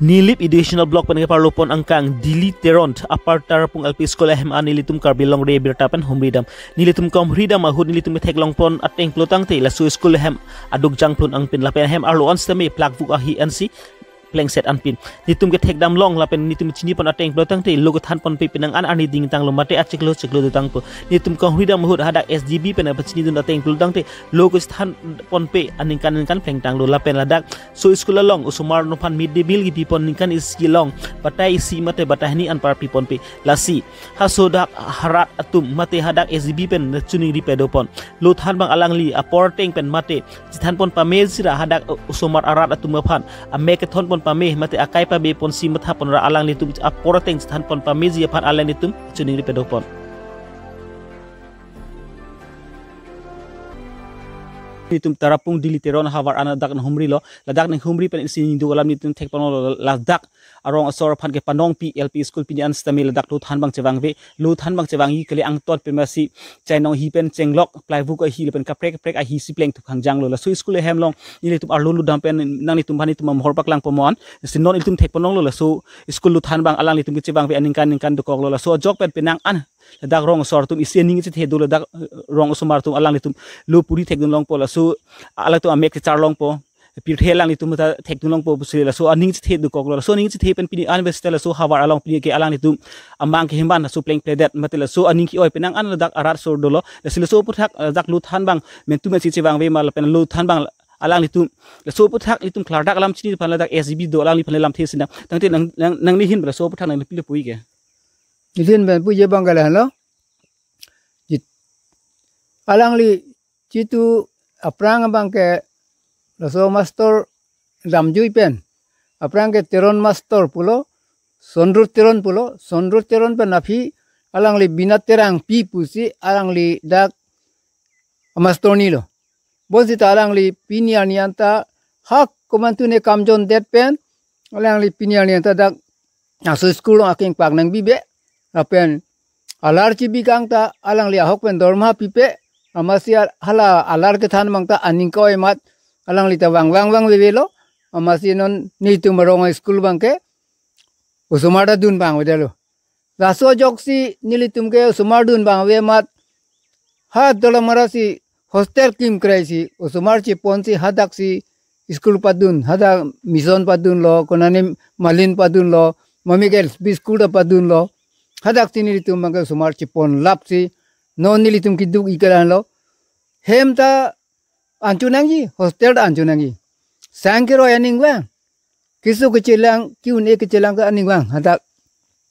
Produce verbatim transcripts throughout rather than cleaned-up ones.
Nilip Educational Block pen keparlopon angkang Dili Teron Upper Tarapung L P School ahem an nelitum Karbi Longri Abirta pen humridam. Nelitum ke humridam ahut nelitum ketheklongpon ateng pulotangte laso school ahem aduk jangplun angpin lapen ahem arlo an sitame plakvuk ahi ansi plengset anpin. Nelitum kethekdam long lapen nelitum chinipon ateng pulotangte lo kethanponpe penang an arni dingtanglo mate achiklo chiklo dotangpo. Nelitum ke humridam ahut hadak S D B pen apachinidun ateng pulotangte lo kethanponpe aningkan ningkan plengtanglo lapen ladak so school along osomar atum aphan mid day meal kipipon ningkan isi along batai isi mate batai hini anpar piponpe. Lasi haso dak harat atum mate hadak S D B pen choningri pedopon. Lo than abang alangli apor ateng pen mate chethanpon pamejira hadak osomar arat atum aphan amek kethonpon pame mate akai pabeponsi mathapon ra alanglitum apor ateng chethanpon pameji aphan alanglitum choningri pedopon. Nelitum Tarapung Dili Teron ahavar an ladak nanghumrilo, ladak nanghumri pen isi ningduk alam nelitum thekponlo, ladak arong asor aphan kepanongpi L P school pini an sitame ladak lo than abang chevangve, lo than abang chevangji kali angton pen masi chainong ahi pen chenglok plywood ahi lapen kaprek kaprek ahi si plengthu khangjanglo. Laso school ahem along nelitum arlo ludam pen nanglitum aphan nelitum amahor paklangpomon. Si non nelitum thekponlonglo laso school lo than abang alanglitum kechevangve aningkan ningkan dokoklo. Laso ajok pen penang an ladak rong asor atum isi aning chethe do ladak, eh, rong osomar atum alanglitum lo puri thekdunlongpo laso alangtum amek kecharlongpo. Pirthe alanglitum ta thekdunlongpo pusi laso aning chethe dokoklo. Laso aning chethe pen pini an vesta laso havar along pini ke alanglitum amang keheman laso plengpledet mate laso aning ke-oi penang an ladak arat asor dolo. Lasi laso aphuthak, eh, dak lo than abang mentu mensi chevangve ma lapen lo than abang alanglitum laso aphuthak nelitum klardak alam chini aphan ladak S D B do alangliphan lamthe sinang. Tangte nang nang nanglihin laso aphuthak nangli pilo puji ke. Nelihin pen puji abang ke lahenlo. Jit. Alangli jitu aphrang abang ke laso master damjui pen. Aphrang ke Teron master pulo, Sondur Teron pulo, Sondur Teron pen aphi alangli Bina Terangpi pusi alangli dak master ni lo. Bonsita alangli pini arni anta hak komantu ne kamjon det pen, alangli pini arni anta dak laso school along akengpak nangbibe, lapen alar chibi kang ta alangli ahok pen dorma pipe, amatsi al-, hala alar kethan abang ta aning ke-oi amat, alangli ta vang vang vangvevelo, amatsi non nelitum arong school abang ke, osomar ta dun vangvedetlo. Laso ajoksi nelitum ke osomar dun vangve amat ha Dolamara si hostel kim kreisi osomar cheponsi hadaksi school padun, hadak mission padunlo, konane malin padunlo, mami ke L P school ta padunlo. Hadaksi nelitum abang ke osomar chepon lapsi non nelitum keduk-i ke lahenlo. Hem ta anchot nangji, hostel ta anchot nangji. Sang keroi aning vang. Keso kechelang, ke-un-e kechelang ke aning vang. Hadak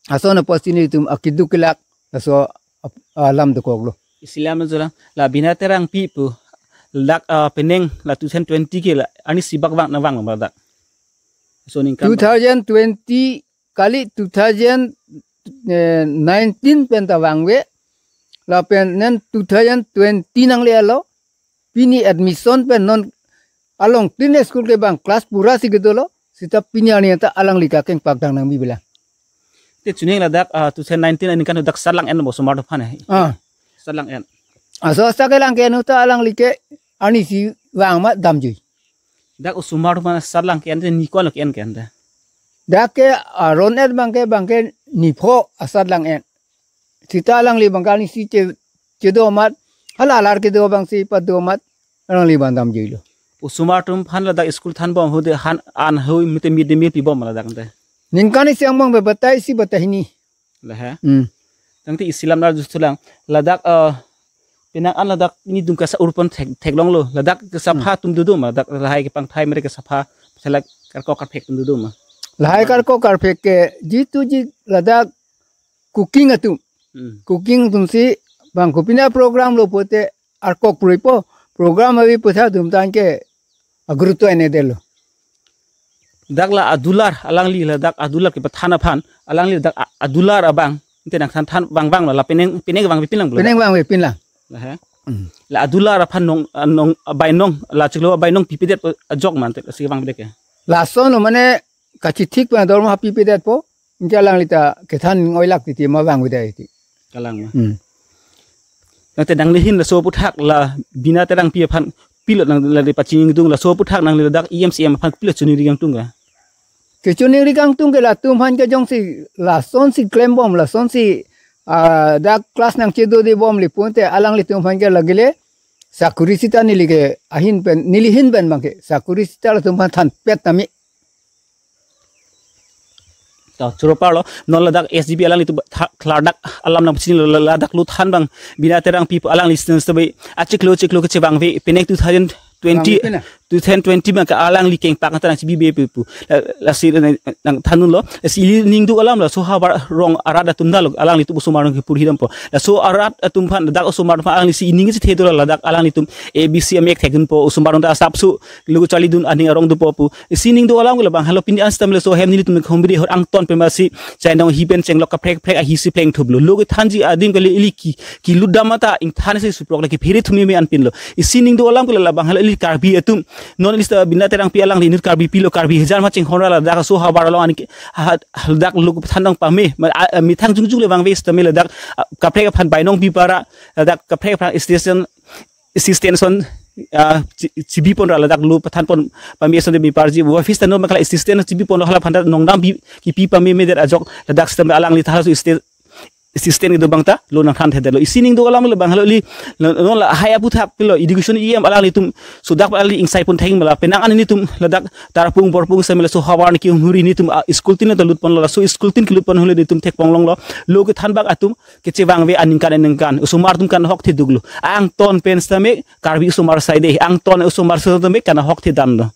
ason apotsi nelitum akeduk kelak laso ap-, alam dokoklo. Isi alam dolang, la Bina Terangpi pu ladak, ah, penang la two thousand twenty ke la arnisi bak vang nangvanglo ma ladak? So ningkan bak. Two thousand twenty kali two thousand nineteen pen ta vangve. Lapen non two thousand twenty nanglelo. Pini admission pen non along tin school ke bang class pura si kedolo. Sita pini arni anta alangli akengpak dang nangbibe lang. Te chuning ladak, ah, two thousand nineteen aningkan dak sat lang en bo osomar atum aphan he. Ah. Sat lang en. Aso asa kelang ke-en ta alangli ke arnisi vang amat damjui. Dak osomar atum aphan sat lang ke-en te ni ko-an lo ke-en ke-en te? Dak ke aron et abang ke, abang ke nipho asat lang en. Sita alangli abang ke arnisi che, chedo amat, hala alar kedo abang si pado amat, alangli abang damjuilo. Osomar atum aphan ladak school thanbom ahut han an hui mite mid day meal pibom ladak te? Ningkan isi angbong be batai isi batai hini. Lahe. Hmm. Tangte isi alam nar justu lang. Ladak, eh, penang an ladak nelitum kesa urpon thek, theklonglo. Ladak kesapha Hmm. atum dodun ma, ladak lahai kepangthai mere kesapha, selak karkok karphek atum dodun ma? Lahai karkok karphek ke jitu ji ladak cooking atum. Hmm. Cooking atum si bang kopine program lo pulote arkok purepo, program ave pu tha atum tangte agurutto enedetlo. Dak la adular alangli ladak adular kepathan aphan, alangli dak a-, adular abang, ante nangthan than vangvanglo, la penang, penang vangve pin lang pulo. Penang vangve pin lang. Lahe. Hmm. La adular aphan nong, nong, bainong, la chiklo bainong pipedet ajok ma ante si vangvedet ke? Lason lo mane kachithik pen dorma pipedetpo, ante alangli ta kethan ning oilak titi ma vangvedet ti. Kalang ma. Hmm. Tangte nanglihin laso aphuthak la Bina Terangpi aphan pilo nang la pachingdung, laso aphuthak nangli ladak E M C M aphan pilo choningri kangtung ke? Kechoningri kangtung ke latum aphan ke jongsi lasonsi klembom, lasonsi, ah, dak class nangchedodebomle pulote alanglitum aphan ke lagile sakuri sita neli ke ahin pen, neli ahin pen abang ke sakuri sita latum aphan thanpet tame. To, choro parlo, non ladak S G B alanglitum tha-, klardak alam nangpachinilo, la-, ladak lo than abang, Bina Terangpi pu alangli students to be, achiklo chiklo kechevangve, penek two thousand twenty, Vangve na? two thousand twenty abang ke alangli kengpak anta nangchibibe pu pu. La, lasi nang, nangthandunlo, lasi ili ningduk alam laso havar rong arat atum dalo, alanglitum osomar nangkepur hidampo. Laso arat atum aphan, dak osomar aphan alanglisi ining chethedo ladak alanglitum A B C amek thekdunpo, osomar ta asapso lo charlidun aning arong dopo pu. Isi ningduk alam ke labang helo, pini an sitame laso hem nelitum khomri hor angton pen masi chainong hi pen chenglok kaprek kaprek ahisi plengthuplo. Lo kethanji adim kali, ili ke, kelutdam anta ingthan si suprok lagi phiri thumi me anpinlo. Isi ningduk alam ke labang helo, ili Karbi atum, non ili sita Bina Terangpi alangli inut Karbi pilo, Karbi hajar ma chinghon ra ladak aso havar along ani ke, ha, ha, ladak lo pathan dong pame, ma, a, a, methang jongjong le vangve sitame ladak, a, kaprek aphan bainong pi para, ladak kaprek aphan station, assistance on, ah, chi-, chibipon ra ladak lo pathanpon pame ason de biparji. Office ta non abang ke la assistance chibiponlo, hala aphan ta nongdam bi kipi pame medet ajok ladak sitame alangli ta halaso state assistant kedo abang ta lo nangthanthedetlo. Isi ningduk alam labang helo ili, non la hai aphuthak pilo, education E M alanglitum sudak alangli ingsaipon theng mala, penang an nelitum ladak Tarapung Borpung sitame laso havar niki humuri nelitum, ah, school tin ta lutponlo, laso school tin kelutpon ahut nelitum thekponlonglo. Lo kethan abang atum kechevangve aningkan aningkan, osomar atum kanahok theduklo. Angton pen sitame Karbi osomar saide, angton osomar sitame kanahok thedamlo.